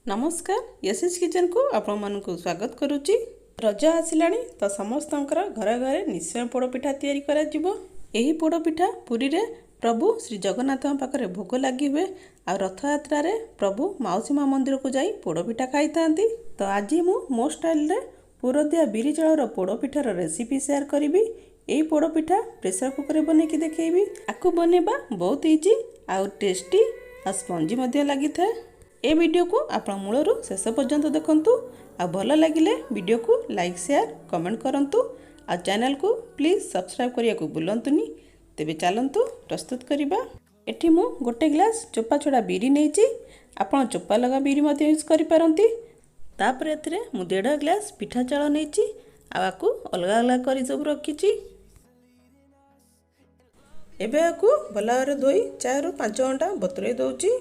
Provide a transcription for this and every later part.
ନମସ୍କାର, ଏସ୍ଏସ୍ କିଚେନ୍କୁ ଆପଣମାନଙ୍କୁ ସ୍ୱାଗତ କରୁଛି। ରଜ ଆସିଲାଣି ତ ସମସ୍ତଙ୍କର ଘରେ ଘରେ ନିଶ୍ଚୟ ପୋଡ଼ପିଠା ତିଆରି କରାଯିବ। ଏହି ପୋଡ଼ପିଠା ପୁରୀରେ ପ୍ରଭୁ ଶ୍ରୀ ଜଗନ୍ନାଥଙ୍କ ପାଖରେ ଭୋଗ ଲାଗି ହୁଏ, ଆଉ ରଥଯାତ୍ରାରେ ପ୍ରଭୁ ମାଉସୀ ମା ମନ୍ଦିରକୁ ଯାଇ ପୋଡ଼ପିଠା ଖାଇଥାନ୍ତି। ତ ଆଜି ମୁଁ ମୋ ଷ୍ଟାଇଲରେ ପୁରଦିଆ ବିରି ଚାଉଳର ପୋଡ଼ପିଠାର ରେସିପି ସେୟାର କରିବି। ଏହି ପୋଡ଼ପିଠା ପ୍ରେସର କୁକରରେ ବନେଇକି ଦେଖେଇବି। ଆକୁ ବନେଇବା ବହୁତ ଇଜି ଆଉ ଟେଷ୍ଟି ଆଉ ସ୍ପଞ୍ଜି ମଧ୍ୟ ଲାଗିଥାଏ। ଏ ଭିଡ଼ିଓକୁ ଆପଣ ମୂଳରୁ ଶେଷ ପର୍ଯ୍ୟନ୍ତ ଦେଖନ୍ତୁ, ଆଉ ଭଲ ଲାଗିଲେ ଭିଡ଼ିଓକୁ ଲାଇକ୍, ସେୟାର, କମେଣ୍ଟ କରନ୍ତୁ, ଆଉ ଚ୍ୟାନେଲକୁ ପ୍ଲିଜ୍ ସବସ୍କ୍ରାଇବ୍ କରିବାକୁ ଭୁଲନ୍ତୁନି। ତେବେ ଚାଲନ୍ତୁ ପ୍ରସ୍ତୁତ କରିବା। ଏଠି ମୁଁ ଗୋଟେ ଗ୍ଲାସ୍ ଚୋପା ଛଡ଼ା ବିରି ନେଇଛି। ଆପଣ ଚୋପା ଲଗା ବିରି ମଧ୍ୟ ୟୁଜ୍ କରିପାରନ୍ତି। ତାପରେ ଏଥିରେ ମୁଁ ଦେଢ଼ ଗ୍ଲାସ୍ ପିଠା ଚାଉଳ ନେଇଛି, ଆଉ ଆକୁ ଅଲଗା ଅଲଗା କରି ସବୁ ରଖିଛି। ଏବେ ଆକୁ ଭଲ ଭାବରେ ଧୋଇ 4ରୁ 5 ଘଣ୍ଟା ବତୁରେଇ ଦେଉଛି।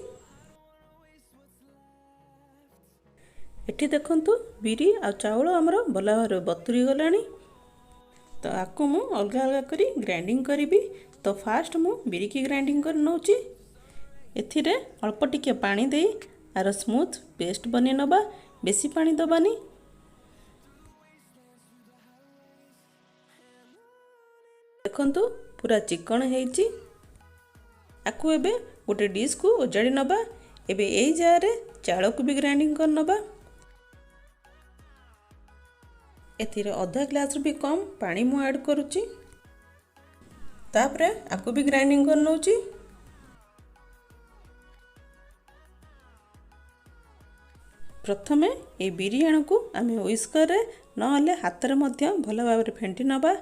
ଏଠି ଦେଖନ୍ତୁ, ବିରି ଆଉ ଚାଉଳ ଆମର ଭଲ ଭାବରେ ବତୁରି ଗଲାଣି। ତ ଆକୁ ମୁଁ ଅଲଗା ଅଲଗା କରି ଗ୍ରାଇଣ୍ଡିଙ୍ଗ କରିବି। ତ ଫାଷ୍ଟ ମୁଁ ବିରିକି ଗ୍ରାଇଣ୍ଡିଙ୍ଗ କରି ନେଉଛି। ଏଥିରେ ଅଳ୍ପ ଟିକେ ପାଣି ଦେଇ ଆର ସ୍ମୁଥ୍ ପେଷ୍ଟ ବନେଇ ନେବା, ବେଶୀ ପାଣି ଦେବାନି। ଦେଖନ୍ତୁ, ପୁରା ଚିକଣ ହେଇଛି। ଆକୁ ଏବେ ଗୋଟେ ଡିସ୍କୁ ଓଜାଡ଼ି ନେବା। ଏବେ ଏଇ ଜାଗାରେ ଚାଉଳକୁ ବି ଗ୍ରାଇଣ୍ଡିଙ୍ଗ କରି ନେବା। ଏଥିରେ ଅଧା ଗ୍ଲାସ୍ରୁ ବି କମ୍ ପାଣି ମୁଁ ଆଡ଼୍ କରୁଛି। ତାପରେ ଆକୁ ବି ଗ୍ରାଇଣ୍ଡିଙ୍ଗ କରି ନେଉଛି। ପ୍ରଥମେ ଏଇ ବିରି ଆଣକୁ ଆମେ ୱିସ୍କରରେ ନହେଲେ ହାତରେ ମଧ୍ୟ ଭଲ ଭାବରେ ଫେଣ୍ଟି ନେବା।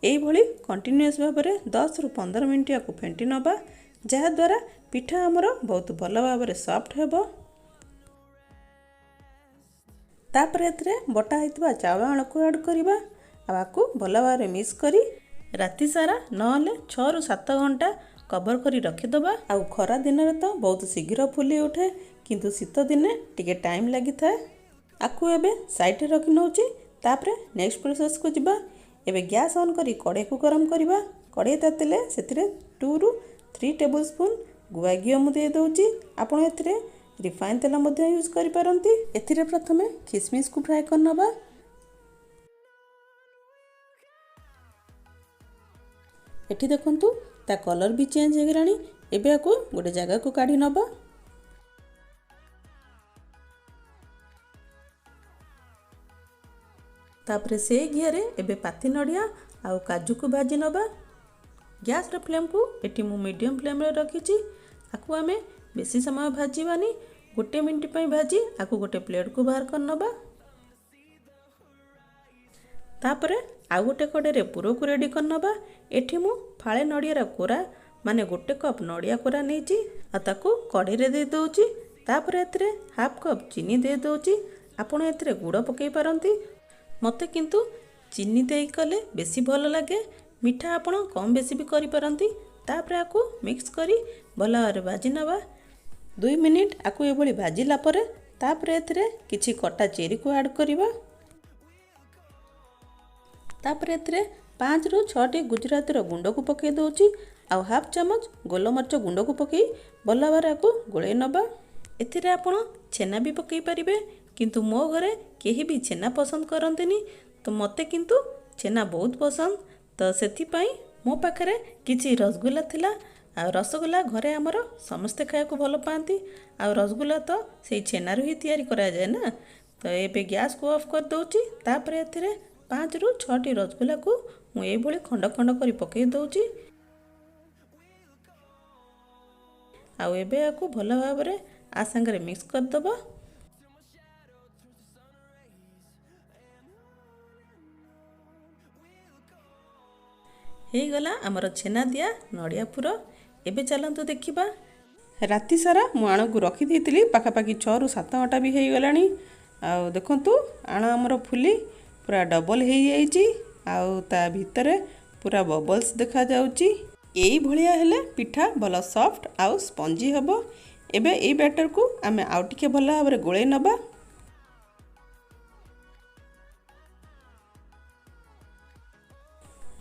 ଏଇଭଳି କଣ୍ଟିନ୍ୟୁଅସ୍ ଭାବରେ 10ରୁ 15 ମିନିଟ୍ ୟାକୁ ଫେଣ୍ଟି ନେବା, ଯାହାଦ୍ୱାରା ପିଠା ଆମର ବହୁତ ଭଲ ଭାବରେ ସଫ୍ଟ ହେବ। ତାପରେ ଏଥିରେ ବଟା ହେଇଥିବା ଚାଉଳ ଆଣକୁ ଆଡ଼୍ କରିବା, ଆଉ ଆକୁ ଭଲ ଭାବରେ ମିକ୍ସ କରି ରାତି ସାରା ନହେଲେ 6ରୁ 7 ଘଣ୍ଟା କଭର୍ କରି ରଖିଦେବା। ଆଉ ଖରା ଦିନରେ ତ ବହୁତ ଶୀଘ୍ର ଫୁଲି ଉଠେ, କିନ୍ତୁ ଶୀତ ଦିନେ ଟିକେ ଟାଇମ୍ ଲାଗିଥାଏ। ଆକୁ ଏବେ ସାଇଡ଼୍ରେ ରଖି ନେଉଛି। ତାପରେ ନେକ୍ସଟ ପ୍ରୋସେସ୍କୁ ଯିବା। ଏବେ ଗ୍ୟାସ୍ ଅନ୍ କରି କଢ଼େଇକୁ ଗରମ କରିବା। କଢ଼େଇ ତାତିଲେ ସେଥିରେ 2ରୁ 3 ଟେବୁଲ୍ ସ୍ପୁନ୍ ଗୁଆ ଘିଅ ମୁଁ ଦେଇଦେଉଛି। ଆପଣ ଏଥିରେ ରିଫାଇନ୍ ତେଲ ମଧ୍ୟ ୟୁଜ୍ କରିପାରନ୍ତି। ଏଥିରେ ପ୍ରଥମେ ଖିସମିସକୁ ଫ୍ରାଏ କରିନେବା। ଏଠି ଦେଖନ୍ତୁ, ତା କଲର୍ ବି ଚେଞ୍ଜ ହେଇଗଲାଣି। ଏବେ ଆକୁ ଗୋଟେ ଜାଗାକୁ କାଢ଼ି ନେବା। ତାପରେ ସେଇ ଘିଅରେ ଏବେ ପାତି ନଡ଼ିଆ ଆଉ କାଜୁକୁ ଭାଜି ନେବା। ଗ୍ୟାସ୍ର ଫ୍ଲେମ୍କୁ ଏଠି ମୁଁ ମିଡ଼ିୟମ୍ ଫ୍ଲେମ୍ରେ ରଖିଛି। ଆକୁ ଆମେ ବେଶୀ ସମୟ ଭାଜିବାନି, ଗୋଟେ ମିନିଟ୍ ପାଇଁ ଭାଜି ଆକୁ ଗୋଟେ ପ୍ଲେଟ୍କୁ ବାହାର କରିନେବା। ତାପରେ ଆଉ ଗୋଟେ କଡ଼େଇରେ ପୁରକୁ ରେଡ଼ି କରିନେବା। ଏଠି ମୁଁ ଫାଳେ ନଡ଼ିଆର କୋରା, ମାନେ ଗୋଟେ କପ୍ ନଡ଼ିଆ କୋରା ନେଇଛି, ଆଉ ତାକୁ କଢ଼େଇରେ ଦେଇଦେଉଛି। ତାପରେ ଏଥିରେ ହାଫ୍ କପ୍ ଚିନି ଦେଇଦେଉଛି। ଆପଣ ଏଥିରେ ଗୁଡ଼ ପକାଇ ପାରନ୍ତି, ମୋତେ କିନ୍ତୁ ଚିନି ଦେଇ କଲେ ବେଶୀ ଭଲ ଲାଗେ। ମିଠା ଆପଣ କମ୍ ବେଶୀ ବି କରିପାରନ୍ତି। ତାପରେ ଆକୁ ମିକ୍ସ କରି ଭଲ ଭାବରେ ଭାଜି ନେବା। 2 ମିନିଟ୍ ଆକୁ ଏଭଳି ଭାଜିଲା ପରେ ତାପରେ ଏଥିରେ କିଛି କଟା ଚେରିକୁ ଆଡ଼୍ କରିବା। ତାପରେ ଏଥିରେ 5ରୁ 6ଟି ଗୁଜୁରାତିର ଗୁଣ୍ଡକୁ ପକାଇ ଦେଉଛି, ଆଉ ହାଫ୍ ଚାମଚ ଗୋଲମରିଚ ଗୁଣ୍ଡକୁ ପକାଇ ଭଲ ଭାବରେ ଆକୁ ଗୋଳେଇ ନେବା। ଏଥିରେ ଆପଣ ଛେନା ବି ପକାଇ ପାରିବେ, କିନ୍ତୁ ମୋ ଘରେ କେହି ବି ଛେନା ପସନ୍ଦ କରନ୍ତିନି। ତ ମୋତେ କିନ୍ତୁ ଛେନା ବହୁତ ପସନ୍ଦ, ତ ସେଥିପାଇଁ ମୋ ପାଖରେ କିଛି ରସଗୋଲା ଥିଲା। ଆଉ ରସଗୋଲା ଘରେ ଆମର ସମସ୍ତେ ଖାଇବାକୁ ଭଲ ପାଆନ୍ତି, ଆଉ ରସଗୋଲା ତ ସେଇ ଛେନାରୁ ହିଁ ତିଆରି କରାଯାଏ ନା। ତ ଏବେ ଗ୍ୟାସ୍କୁ ଅଫ୍ କରିଦେଉଛି। ତାପରେ ଏଥିରେ 5ରୁ 6ଟି ରସଗୋଲାକୁ ମୁଁ ଏଇଭଳି ଖଣ୍ଡ ଖଣ୍ଡ କରି ପକାଇ ଦେଉଛି, ଆଉ ଏବେ ଏହାକୁ ଭଲ ଭାବରେ ଆ ସାଙ୍ଗରେ ମିକ୍ସ କରିଦେବା। ହେଇଗଲା ଆମର ଛେନା ଦିଆ ନଡ଼ିଆ ପୁର। ଏବେ ଚାଲନ୍ତୁ ଦେଖିବା। ରାତି ସାରା ମୁଁ ଆଣକୁ ରଖିଦେଇଥିଲି, ପାଖାପାଖି 6ରୁ 7 ଘଣ୍ଟା ବି ହେଇଗଲାଣି। ଆଉ ଦେଖନ୍ତୁ, ଆଣ ଆମର ଫୁଲି ପୁରା ଡବଲ୍ ହେଇଯାଇଛି, ଆଉ ତା ଭିତରେ ପୁରା ବବଲ୍ସ ଦେଖାଯାଉଛି। ଏଇଭଳିଆ ହେଲେ ପିଠା ଭଲ ସଫ୍ଟ ଆଉ ସ୍ପଞ୍ଜି ହେବ। ଏବେ ଏଇ ବ୍ୟାଟରକୁ ଆମେ ଆଉ ଟିକେ ଭଲ ଭାବରେ ଗୋଳେଇ ନେବା।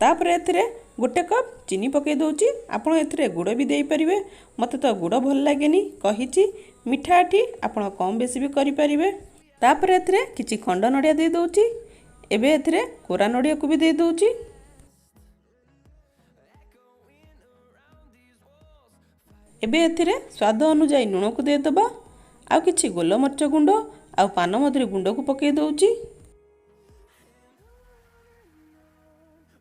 ତାପରେ ଏଥିରେ ଗୋଟେ କପ୍ ଚିନି ପକାଇ ଦେଉଛି। ଆପଣ ଏଥିରେ ଗୁଡ଼ ବି ଦେଇପାରିବେ, ମୋତେ ତ ଗୁଡ଼ ଭଲ ଲାଗେନି କହିଛି। ମିଠା ଏଠି ଆପଣ କମ୍ ବେଶୀ ବି କରିପାରିବେ। ତାପରେ ଏଥିରେ କିଛି ଖଣ୍ଡ ନଡ଼ିଆ ଦେଇଦେଉଛି। ଏବେ ଏଥିରେ କୋରା ନଡ଼ିଆକୁ ବି ଦେଇଦେଉଛି। ଏବେ ଏଥିରେ ସ୍ୱାଦ ଅନୁଯାୟୀ ଲୁଣକୁ ଦେଇଦେବା, ଆଉ କିଛି ଗୋଲମରିଚ ଗୁଣ୍ଡ ଆଉ ପାନମଧୁରୀ ଗୁଣ୍ଡକୁ ପକାଇ ଦେଉଛି।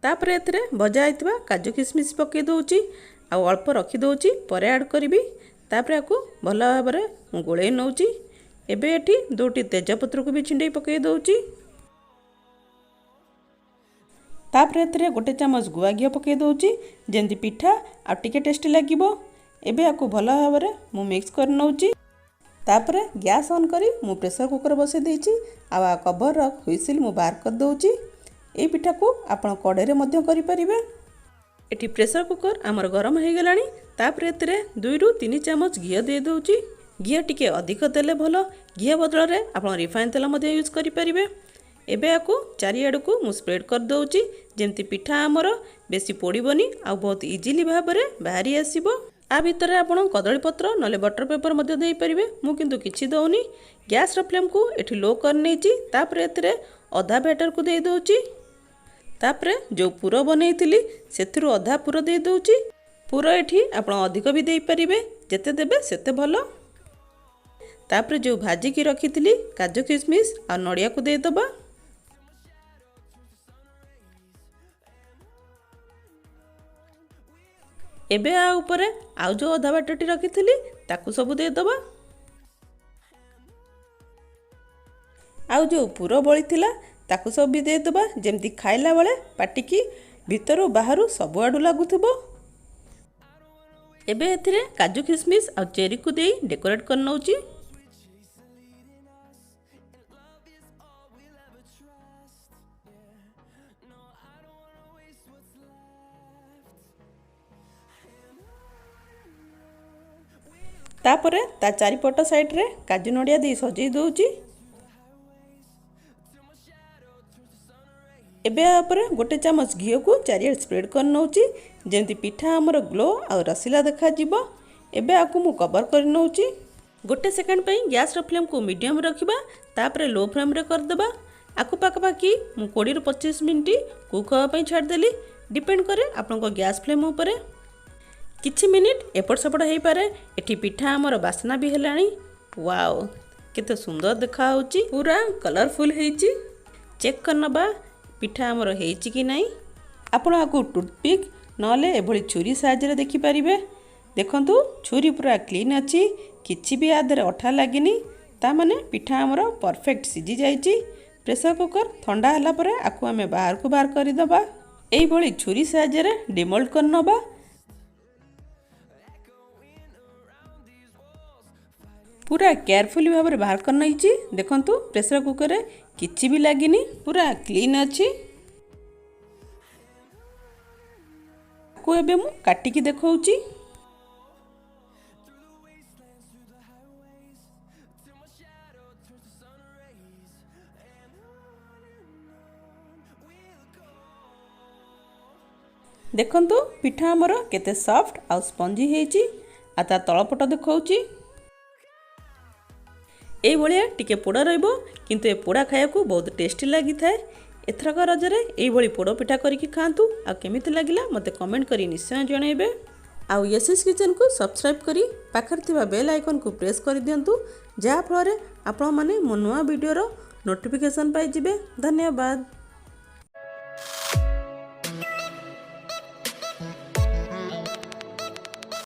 ତାପରେ ଏଥିରେ ଭଜା ହେଇଥିବା କାଜୁ କିସମିସ୍ ପକାଇ ଦେଉଛି, ଆଉ ଅଳ୍ପ ରଖିଦେଉଛି, ପରେ ଆଡ଼୍ କରିବି। ତାପରେ ଆକୁ ଭଲ ଭାବରେ ମୁଁ ଗୋଳେଇ ନେଉଛି। ଏବେ ଏଠି 2ଟି ତେଜପତ୍ରକୁ ବି ଛିଣ୍ଡେଇ ପକାଇ ଦେଉଛି। ତାପରେ ଏଥିରେ 1 ଚାମଚ ଗୁଆ ଘିଅ ପକାଇ ଦେଉଛି, ଯେମିତି ପିଠା ଆଉ ଟିକେ ଟେଷ୍ଟି ଲାଗିବ। ଏବେ ଆକୁ ଭଲ ଭାବରେ ମୁଁ ମିକ୍ସ କରି ନେଉଛି। ତାପରେ ଗ୍ୟାସ୍ ଅନ୍ କରି ମୁଁ ପ୍ରେସର କୁକର୍ ବସାଇ ଦେଇଛି, ଆଉ ଆ କଭର୍ର ହୁଇସିଲ୍ ମୁଁ ବାହାର କରିଦେଉଛି। ଏଇ ପିଠାକୁ ଆପଣ କଡ଼େଇରେ ମଧ୍ୟ କରିପାରିବେ। ଏଠି ପ୍ରେସର କୁକର୍ ଆମର ଗରମ ହେଇଗଲାଣି। ତାପରେ ଏଥିରେ 2ରୁ 3 ଚାମଚ ଘିଅ ଦେଇଦେଉଛି। ଘିଅ ଟିକେ ଅଧିକ ଦେଲେ ଭଲ। ଘିଅ ବଦଳରେ ଆପଣ ରିଫାଇନ୍ ତେଲ ମଧ୍ୟ ୟୁଜ୍ କରିପାରିବେ। ଏବେ ଆକୁ ଚାରିଆଡ଼କୁ ମୁଁ ସ୍ପ୍ରେଡ଼୍ କରିଦେଉଛି, ଯେମିତି ପିଠା ଆମର ବେଶୀ ପୋଡ଼ିବନି ଆଉ ବହୁତ ଇଜିଲି ଭାବରେ ବାହାରି ଆସିବ। ଆ ଭିତରେ ଆପଣ କଦଳୀ ପତ୍ର ନହେଲେ ବଟର୍ ପେପର୍ ମଧ୍ୟ ଦେଇପାରିବେ। ମୁଁ କିନ୍ତୁ କିଛି ଦେଉନି। ଗ୍ୟାସ୍ର ଫ୍ଲେମ୍କୁ ଏଠି ଲୋ କରିନେଇଛି। ତାପରେ ଏଥିରେ ଅଧା ବ୍ୟାଟର୍କୁ ଦେଇଦେଉଛି। ତାପରେ ଯେଉଁ ପୁର ବନେଇଥିଲି ସେଥିରୁ ଅଧା ପୁର ଦେଇଦେଉଛି। ପୁର ଏଠି ଆପଣ ଅଧିକ ବି ଦେଇପାରିବେ, ଯେତେ ଦେବେ ସେତେ ଭଲ। ତାପରେ ଯେଉଁ ଭାଜିକି ରଖିଥିଲି କାଜୁ କିସମିସ୍ ଆଉ ନଡ଼ିଆକୁ ଦେଇଦେବା। ଏବେ ଆ ଉପରେ ଆଉ ଯେଉଁ ଅଧା ବାଟଟି ରଖିଥିଲି ତାକୁ ସବୁ ଦେଇଦେବା, ଆଉ ଯେଉଁ ପୁର ବଳିଥିଲା ତାକୁ ସବୁ ବି ଦେଇଦେବା, ଯେମିତି ଖାଇଲା ବେଳେ ପାଟିକି ଭିତରୁ ବାହାରୁ ସବୁଆଡ଼ୁ ଲାଗୁଥିବ। ଏବେ ଏଥିରେ କାଜୁ କିସମିସ୍ ଆଉ ଚେରିକୁ ଦେଇ ଡେକୋରେଟ୍ କରିନେଉଛି। ତାପରେ ତା ଚାରିପଟ ସାଇଡ଼୍ରେ କାଜୁ ନଡ଼ିଆ ଦେଇ ସଜେଇ ଦେଉଛି। ଏବେ ଆ ଉପରେ 1 ଚାମଚ ଘିଅକୁ ଚାରିଆଡ଼େ ସ୍ପ୍ରେଡ଼୍ କରିନେଉଛି, ଯେମିତି ପିଠା ଆମର ଗ୍ଲୋ ଆଉ ରସିଲା ଦେଖାଯିବ। ଏବେ ଆକୁ ମୁଁ କଭର୍ କରିନେଉଛି। 1 ସେକେଣ୍ଡ ପାଇଁ ଗ୍ୟାସ୍ର ଫ୍ଲେମ୍କୁ ମିଡ଼ିୟମ୍ ରଖିବା, ତାପରେ ଲୋ ଫ୍ଲେମ୍ରେ କରିଦେବା। ଆକୁ ପାଖାପାଖି ମୁଁ 20ରୁ 25 ମିନିଟ୍ କୁକ୍ ହେବା ପାଇଁ ଛାଡ଼ିଦେଲି। ଡିପେଣ୍ଡ କରେ ଆପଣଙ୍କ ଗ୍ୟାସ୍ ଫ୍ଲେମ୍ ଉପରେ। କିଛି ମିନିଟ୍ ଏପଟ ସେପଟ ହେଇପାରେ। ଏଠି ପିଠା ଆମର ବାସ୍ନା ବି ହେଲାଣି। ୱାଓ, କେତେ ସୁନ୍ଦର ଦେଖାହେଉଛି, ପୁରା କଲରଫୁଲ୍ ହେଇଛି। ଚେକ୍ କରିନେବା ପିଠା ଆମର ହେଇଛି କି ନାହିଁ। ଆପଣ ଆକୁ ଟୁଥପିକ୍ ନହେଲେ ଏଭଳି ଛୁରୀ ସାହାଯ୍ୟରେ ଦେଖିପାରିବେ। ଦେଖନ୍ତୁ, ଛୁରୀ ପୁରା କ୍ଲିନ୍ ଅଛି, କିଛି ବି ଆ ଦେହରେ ଅଠା ଲାଗିନି। ତା ମାନେ ପିଠା ଆମର ପରଫେକ୍ଟ ସିଝି ଯାଇଛି। ପ୍ରେସର କୁକର୍ ଥଣ୍ଡା ହେଲା ପରେ ଆକୁ ଆମେ ବାହାରକୁ ବାହାର କରିଦେବା। ଏଇଭଳି ଛୁରୀ ସାହାଯ୍ୟରେ ଡିମୋଲ୍ଡ କରିନେବା। ପୁରା କେୟାରଫୁଲି ଭାବରେ ବାହାର କରିନେଇଛି। ଦେଖନ୍ତୁ, ପ୍ରେସର କୁକର୍ରେ କିଛି ବି ଲାଗିନି, ପୁରା କ୍ଲିନ୍ ଅଛି। ଆକୁ ଏବେ ମୁଁ କାଟିକି ଦେଖାଉଛି। ଦେଖନ୍ତୁ, ପିଠା ଆମର କେତେ ସଫ୍ଟ ଆଉ ସ୍ପଞ୍ଜି ହେଇଛି, ଆଉ ତା ତଳପଟ ଦେଖାଉଛି। ଏଇଭଳିଆ ଟିକେ ପୋଡ଼ା ରହିବ, କିନ୍ତୁ ଏ ପୋଡ଼ା ଖାଇବାକୁ ବହୁତ ଟେଷ୍ଟି ଲାଗିଥାଏ। ଏଥରକ ରଜରେ ଏଇଭଳି ପୋଡ଼ ପିଠା କରିକି ଖାଆନ୍ତୁ, ଆଉ କେମିତି ଲାଗିଲା ମୋତେ କମେଣ୍ଟ କରି ନିଶ୍ଚୟ ଜଣାଇବେ। ଆଉ ୟେସିସ୍ କିଚେନ୍କୁ ସବସ୍କ୍ରାଇବ୍ କରି ପାଖରେ ଥିବା ବେଲ୍ ଆଇକନ୍କୁ ପ୍ରେସ୍ କରିଦିଅନ୍ତୁ, ଯାହାଫଳରେ ଆପଣମାନେ ମୋ ନୂଆ ଭିଡ଼ିଓର ନୋଟିଫିକେସନ୍ ପାଇଯିବେ। ଧନ୍ୟବାଦ।